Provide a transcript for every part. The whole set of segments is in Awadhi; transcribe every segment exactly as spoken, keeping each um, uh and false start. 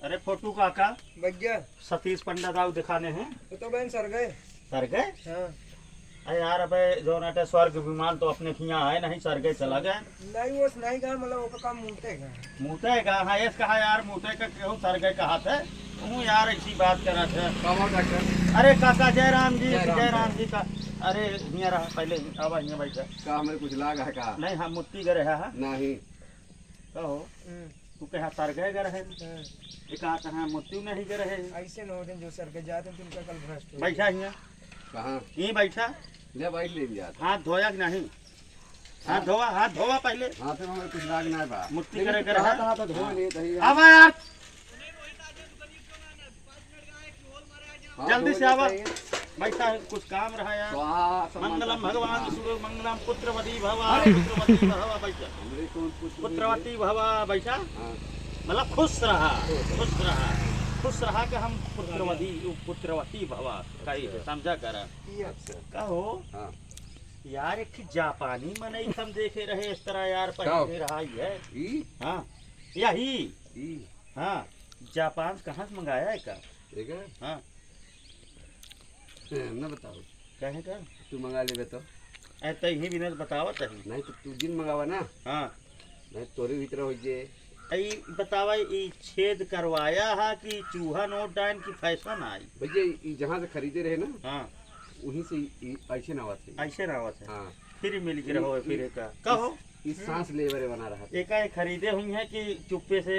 अरे फोटू काका, भैया। सतीश पंडा दाऊ दिखाने हैं। तो, तो बहन सर गए। सर गए? हाँ। अरे यार, अबे जौन अटे स्वर्ग विमान तो अपने हियाँ आए नहीं, सर गए चला गए। नहीं, वो नहीं गए, मतलब ओका काम मुँहते गए। मुँहते गए, हाँ, एस कहा यार, मुँहते का केहू सर गए कहा थे। तू यार ऐसी बात करा थे। का हुआ डॉक्टर? अरे काका, जय राम जी, जय राम, जय जय। राम जी का। अरे हियाँ रहा, पहले ही, अब हियाँ बैठा। का हमरे कुछ लाग है का? नहीं, हम मुत्ती गए रहा है। नहीं। कहो, हम्म। तू कहा सर गए गर है? हम्म। ये कहा कहाँ मृत्यु नहीं गर है? ऐसे न होते जो सर गए जाते हैं, तुमका कल भ्रष्ट हो। बैठा हियाँ। कहाँ? यहीं बैठा। ले बैठ ले जात। हाथ धोया कि नहीं? हाथ हाँ। धोवा, हाथ धोवा पहले। हाथ में हमें कुछ लाग ना बा। मुट्ठी लेकिन करे तू करे कहा है। कहा था धो हाँ। ले, दही अब यार। हाँ, जल्दी से आवा। बैठा, कुछ काम रहा यार। स्वाहा, मंगलम भगवान शिव मंगलम पुत्रवती भवा, अरे। पुत्रवती भवा, बैठा। हमरे कौन पुत्र पुत्रवती भवा, बैठा। हाँ। मतलब खुश रहा, खुश रहा, खुश रहा कि हम पुत्रवती, पुत्रवती भवा, कही अच्छा। समझा करा। अच्छा। कहो, हाँ। यार, एक ठे जापानी मनई हम देखे रहे इस तरह यार, का? पहले रहा ही है। ई? हाँ, यही। ई? हाँ, जापान से कहाँ से मंगाया है का? ठीक है। हाँ। न बताओ। काहे का? तू मंगा लेबे तो। अरे तो यही बिना बतावत है। नहीं तो तू जिन मंगावा ना। हाँ। नहीं तोरे भीतर हो जे। ई बतावा, ई छेद करवाया है कि चूहा नोट डाइन की फैशन आई? भैया, ई जहाँ से खरीदे रहे ना, हाँ। वहीं से ई, ई ऐसे ना आवत है। ऐसे ना आवत है। हाँ। फिर मिल के ई, रहो, ई, फिर का? का हो? ई सांस लेवे रे बना रहा था। एका एक खरीदे हुई है कि चुप्पे से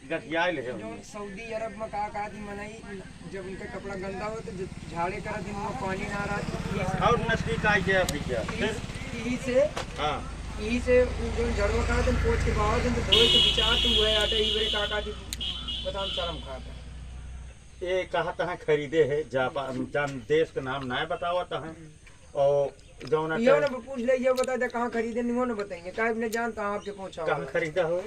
गठियाए ले जो होंगे। सऊदी अरब में का, का थी मनई, जब उनका कपड़ा गंदा हो तो जो झाड़े करा दिन में पानी ना रहा तो और नजदीक आ गया भैया। फिर? यही से, हाँ। यही से उ जो झड़वा करा दिन पोछ के बाहर दिन तो धोए के विचार तो हुआ आटे ही बड़े का, का थी बतान शर्म खाता। ये कहा तहाँ खरीदे है, जापान, जान देश का नाम ना बतावा तहाँ। और जौन यो अटे ना पूछ ले, ये बता दे कहाँ खरीदे, नहीं वो ना बताएंगे, काहे अपने जानता आपके पहुँचा कहाँ हुआ। खरीदा हो?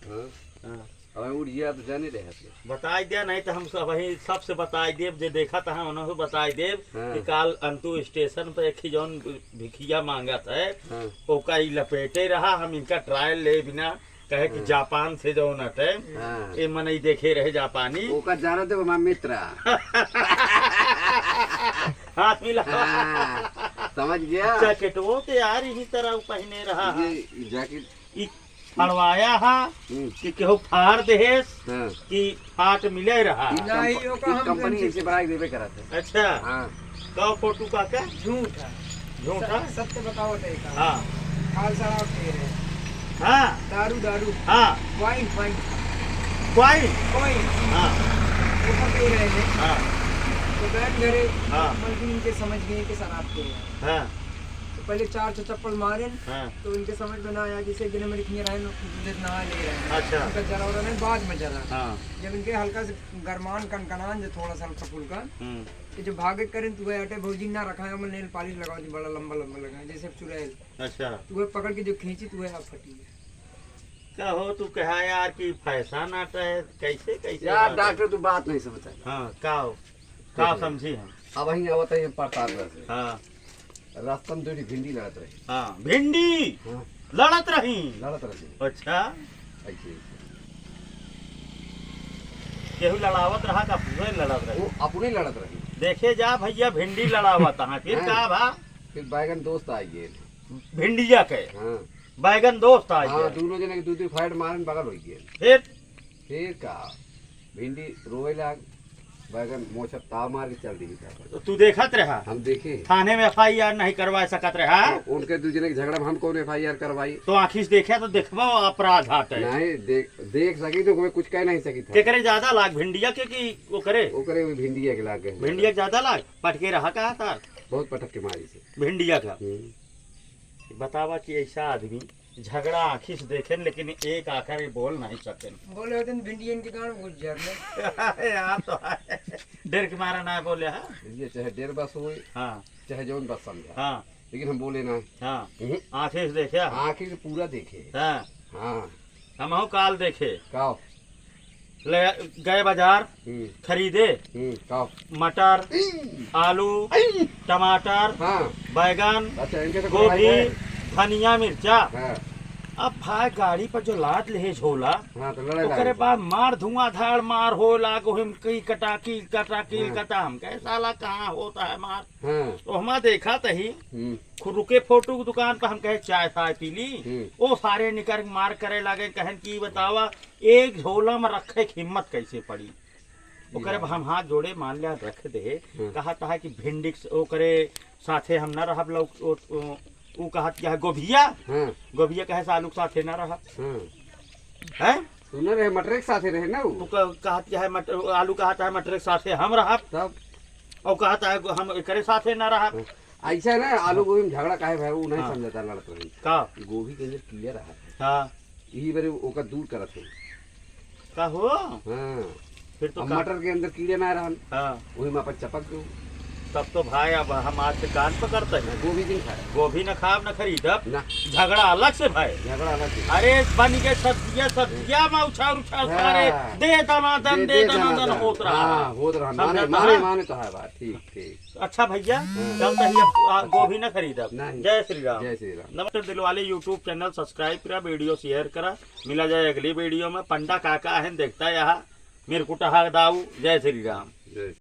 हाँ। हाँ। अब हम उड़िया तो जाने रहे थे। बताई दे, नहीं तो हम सब वही सबसे बताई देब, जे देखा था उन्हों से बताई देब हाँ। कि काल अंतु स्टेशन पे एक ही जौन भिखिया मांगत है, हाँ। ओका ई लपेटे रहा, हम इनका ट्रायल ले बिना कहे कि हाँ। जापान से जौन अटे, हाँ। ए मनई देखे रहे जापानी। ओका जाना तो हमार मित्र। हाथ मिला। हाँ, समझ गया। जैकेटवो तो यार इही तरह पहिने रहा। ये जैकेट ई फड़वाया हा हम्म। कि केहू फाड़ देहेस हाँ। कि फाट मिले रहा। ई कंप-, नहीं, ओका ई हम कंपनी जन ऐसे से बना के देबे करत है। अच्छा। हाँ। का फोटू काका? झूठ है। झूठ है? स-, सत्य बताओ तो एक। हाँ। खाल शराब पी रहे। हाँ। दारू, दारू। हाँ। वाइन, वाइन। वाइन? वाइन। हाँ। वो सब पी रहे हैं। हाँ। तो बहन घरे हाँ। मलकिन इनके समझ गए कि शराब पी रहे हैं। हाँ। तो पहले चार छह चप्पल मारे, हाँ। तो इनके समझ में ना आया, जैसे गिने मेरे खिए रहे, जैसे नहा ले रहे हैं। अच्छा। उनका जरा उरा नहीं, बाद में जरा। हाँ। जब इनके हल्का से गरमान कनकनान जो थोड़ा सा हल्का फुल्का, हम्म। तो जब भागे करें तो वह अटे भौजी ना रखा है, हमने नेल पालिश लगा दी, बड़ा लंबा लंबा लगा है, जैसे अब चुड़ैल। अच्छा। तो वह पकड़ के जो खींची तो वह आप फटी है। का हो तू कहा यार कि फैशन आता है, कैसे, कैसे यार बात है? डॉक्टर तू बात नहीं समझता। हाँ, का हो? का समझी हम? अब वहीं आवत है प्रतापगढ़ से। हाँ। रास्ता में दो ठी भिंडी लड़त रही। हाँ, भिंडी हाँ। लड़त रही। लड़त रही। अच्छा। ऐसे, ऐसे। केहू लड़ावत रहा का अपने लड़त रही? वो अपने लड़त रही। देखे जा भैया, भिंडी लड़ावत हाँ, फिर हाँ। का भा? फिर बैगन दोस्त आ गए। भिंडिया के? हाँ। बैगन दोस्त आ हाँ, गए। दोनों जने के दू दू फाइट मारन बगल हो गए। फिर? फिर का? भिंडी रोवे लाग, बैगन मोछत ताव मार के चल दी था। तो तू देखत रहा? हम देखे। थाने में एफ आई आर नहीं करवा सकत रहा? तो उनके दू जने के झगड़ा में हम कौन एफ आई आर करवाई? तो आँखी से देखे तो देखबो अपराध हटे। नहीं, देख, देख सकी तो कोई कुछ कह नहीं सकी था। केकरे ज्यादा लाग, भिंडिया के कि ओकरे? ओकरे भी भिंडिया के लाग गए। भिंडिया के ज्यादा लाग? पटके रहा कहा था? बहुत पटक के मारी से। भिंडिया का? हम्म। बतावा कि ऐसा आदमी झगड़ा आँखी से देखेन, लेकिन एक आखर बोल नहीं सकेन। बोले होते न भिंडियन के गाँव घुस जात में। अरे यार, तो है। डर के मारा ना बोले, हाँ? ये चाहे डर बस होए, हाँ। चाहे जौन बस समझा। हाँ। लेकिन हम बोले ना। हाँ। हम्म। आँखी से देखे? आँखी से पूरा देखे। हाँ। हाँ। हमहू काल देखे। का? ले गए बाजार, हम्म। खरीदे, हम्म, का? मटर, हम्म। आलू, हम्म। टमाटर, हाँ। बैगन, अच्छा, इनके तो गोभी, कढ़ाई है। धनिया, मिर्चा। हाँ। अब भाई गाड़ी पर जो लाद लेहे झोला, हाँ, तो लड़े ओकरे लागे। बाद मार धुआंधार मार हो लागो, हम कई कटाकी, कटाकी, हाँ। कटा। हम कहे, "साला कहाँ होता है मार?" हाँ। तो हमा देखा तही, हम्म। खुद रुके फोटो की दुकान पर, हम कहे, "चाय साय पी ली।" हम्म। ओ सारे निकर मार करे लागे, कहन कि बतावा, एक झोला में रखे की हिम्मत कैसे पड़ी? ओकरे अब हम हाथ जोड़े, मान लिया, रख दे। हाँ। कहत है कि भिंडी के स-, ओकरे साथे हम न रहब, लौक-, ओ, ओ, ऊ कहत क्या है, गोभिया? हाँ। गोभिया कहे से आलू के साथे न रहब। हाँ। हैं? तू न रहे, मटर के साथे रहे ना ऊ। तू कह-, कहत क्या है, मट-, आलू कहत है, मटर के साथे हम रहब। तब? और कहत है, हम एकरे साथे न रहब। हाँ। ऐसा ना, आलू गोभी में झगड़ा काहे भाई, वो नहीं हाँ। समझता, लड़त रही। का? गोभी के अंदर कीड़ा रहा है। हाँ। यही बारे ओकर दूर करत है। का हो? हाँ। फिर तो अब का? मटर के अंदर कीड़े ना रहन। हाँ। वही में अपन चपक दो। तब तो भाई अब हम आज से कान पकड़ते हैं। गोभी नहीं खाए। गोभी न खाब न खरीदब। ना। झगड़ा अलग से भाई। झगड़ा अलग से। अरे बन के सब्जिया, सब्जिया में उछार उछार हाँ। सारे दे दना दन, दे दे दना दना दन दन। होत रहा। हाँ, होत रहा। समझा माने, था? माने, माने तो है बात। ठीक, ठीक। अच्छा भैया, हाँ। चलता ही अब, आ, गोभी न खरीदब। नहीं। जय श्री राम। जय श्री राम। नमस्ते दिलवाले YouTube channel subscribe करा, video share करा। मिला जाए अगली video में। पंडा काका है, देखता यहाँ मेरे कुटहा दाऊ। जय श्री राम। जय।